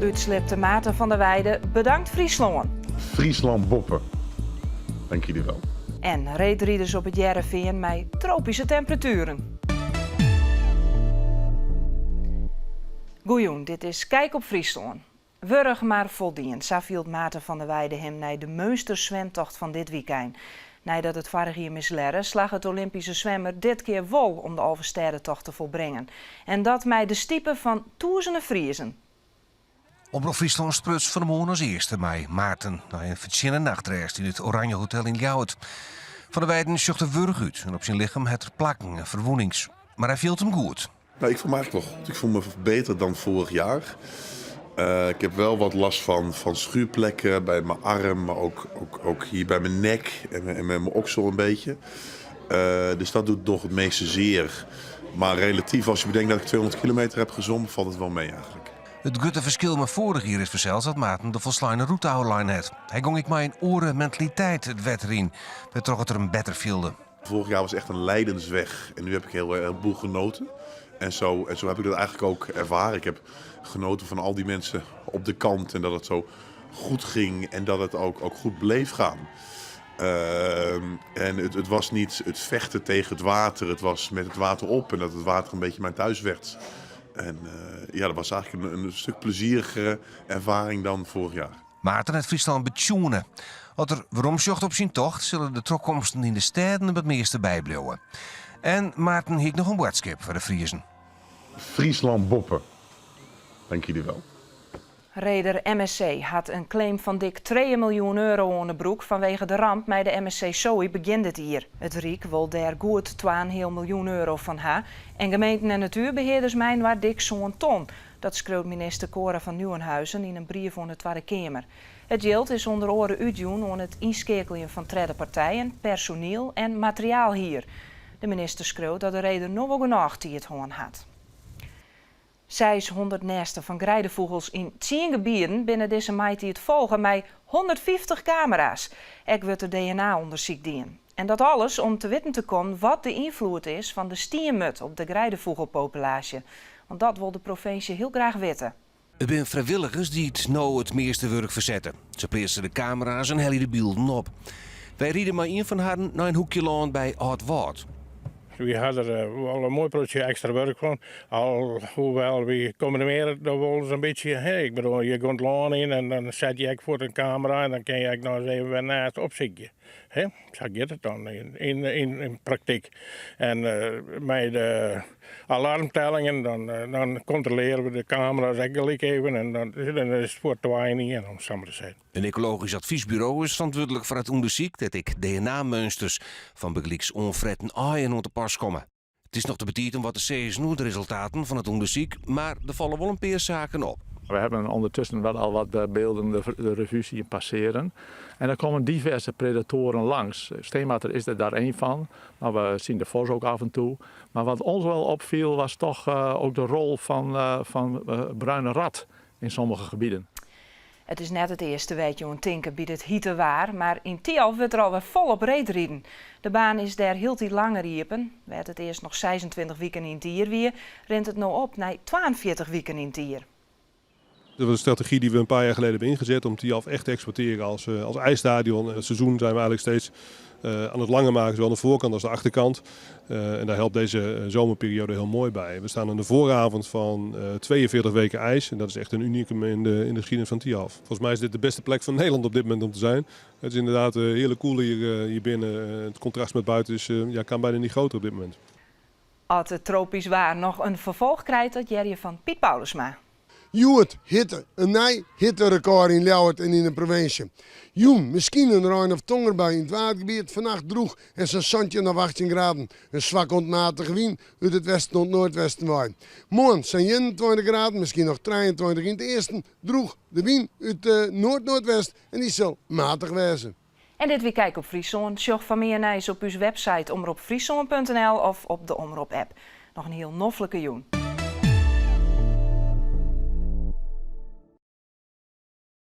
Útslipte Maarten van der Weijden bedankt Fryslân. Fryslân boppe. Dank jullie wel. En reedriders op It Hearrenfean mei tropyske temperatueren. Goejûn, dit is Kijk op Fryslân. Wurch mar foldien, sa fielt Maarten van der Weijden him nei de meunsterswimtocht fan dit wykein. Neidat it foarich jier mislearre, slagge it Olympyske swimmer dit kear wol om de Alvestêdetocht te folbringen. En dat mei de stipe fan tûzenen Friezen. Omrop Fryslân spruts fan 'e moarn as earste mei Maarten nei in fertsjinne nachtrêst yn it Oranje Hotel yn Ljouwert. Van der Weijden sjocht der wurch út en op syn lichem hat er plakken en ferwûnings. Mar hy fielt him goed. Nou, ik voel me eigenlijk wel goed. Ik voel me beter dan vorig jaar. Ik heb wel wat last van schuurplekken bij mijn arm, maar ook hier bij mijn nek en mijn oksel een beetje. Dus dat doet nog het meeste zeer. Maar relatief, als je bedenkt dat ik 200 kilometer heb gezwommen, valt het wel mee eigenlijk. It grutte ferskil mei foarich jier is fansels dat Maarten de folsleine rûte ôflein hat. Hy gong ek mei in oare mentaliteit it wetter yn, wêrtroch't er him better fielde. Vorig jaar was echt een lijdensweg en nu heb ik heel heleboel genoten. En zo heb ik dat eigenlijk ook ervaren. Ik heb genoten van al die mensen op de kant en dat het zo goed ging en dat het ook goed bleef gaan. En het was niet het vechten tegen het water, het was met het water op en dat het water een beetje mijn thuis werd. En ja, dat was eigenlijk een stuk plezierigere ervaring dan vorig jaar. Maarten hat Fryslân betsjoene. As er weromsjocht op syn tocht, sille de trochkomsten yn de stêden it measte bybliuwe. En Maarten hie noch in boadskip foar de Friezen. Fryslân boppe. Dank jullie wel. Reder MSC hat in claim fan dik 2 miljoen euro oan 'e broek fanwege de ramp mei de MSC Zoe begjin dit jier. It Ryk wol dêr goed 2,5 miljoen euro fan ha en gemeenten en natuerbehearders mei dik sa'n ton. Dat skriuwt minister Cora van Nieuwenhuizen yn in brief oan de Twadde Keamer. It jild is ûnder oare útjûn oan it ynskeakeljen fan tredde partijen, personiel en materiaalhier. De minister skriuwt dat de reder noch wol genôch tiid hân hat. 600 nêsten fan greidefûgels yn 10 gebieten binne dizze maitiid folge mei 150 kamera's. Ek wurdt der DNA-ûndersyk dien. En dat alles om te witten te kommen wat de ynfloed is fan de stienmurd op de greidefûgelpopulaasje. Want dat wol de provinsje hiel graach witte. It binne frijwilligers dy't no it measte wurk fersette. Se pleatse de kamera's en helje de bylden op. Wy ride mei ien fan harren nei in hoekje lân by Aldwâld. Wy ha der wol in moai protsje ekstra wurk fan. Alhoewel, wy kombinearje it noch wolris in bytsje. Hè, ik bedoel, je gean it lân yn en dan set je ek fuort in kamera en dan kin je ek noch ris even wer neist opsykje. Hè, sa giet it dan yn praktyk. En mei de alarmtellingen, dan kontrolearje we de kamera's ek gelyk even en dan is it fuort twa yn ien, om it sa mar te sizzen. In ekologysk advysburo is ferantwurdlik foar it ûndersyk dêr't ek DNA-meunsters fan bygelyks oanfretten aaien oan te pas komme. It is noch te betiid om wat te sizzen oer de resultaten fan it ûndersyk, mar der falle wol in pear saken op. We hebben ondertussen wel al wat beelden de revue zien passeren. En er komen diverse predatoren langs. Steenmarter is er daar één van, maar we zien de vos ook af en toe. Maar wat ons wel opviel was toch ook de rol van bruine rat in sommige gebieden. It is net it earste wêr't je oan tinke by it hite waar, mar yn Thialf wurdt der alwer folop reedriden. De baan is dêr hieltyd langer iepen. Wêr't it earst noch 26 wiken yn it jier wie, rint it no op nei 42 wiken yn it jier. Dat was een strategie die we een paar jaar geleden hebben ingezet om Thialf echt te exporteren als ijsstadion. En het seizoen zijn we eigenlijk steeds aan het langer maken, zowel aan de voorkant als de achterkant. En daar helpt deze zomerperiode heel mooi bij. We staan aan de vooravond van 42 weken ijs en dat is echt een unicum in de geschiedenis van Thialf. Volgens mij is dit de beste plek van Nederland op dit moment om te zijn. Het is inderdaad heerlijk koel hier binnen. Het contrast met buiten is, ja, kan bijna niet groter op dit moment. As it tropysk waar noch in ferfolch krijt, dat hearre je fan Piet Paulusma. Hjoed hitte, in nij hitterekôr yn Ljouwert en yn de provinsje. Jûn, miskien in rein of tongerbui yn it Waadgebiet, fannacht drûch en sa'n 17 of 18 graden. In swak oant matige wyn út it westen oant noardwesten wei. Moarn sa'n 21 graden, miskien noch 23 yn it easten, drûch, de wyn út noard-noardwest en dy sil matich wêze. En dit wie Kijk op Fryslân. Sjoch foar mear nijs op ús website omropfryslân.nl of op de Omrop-app. Noch in hiel noflike jûn.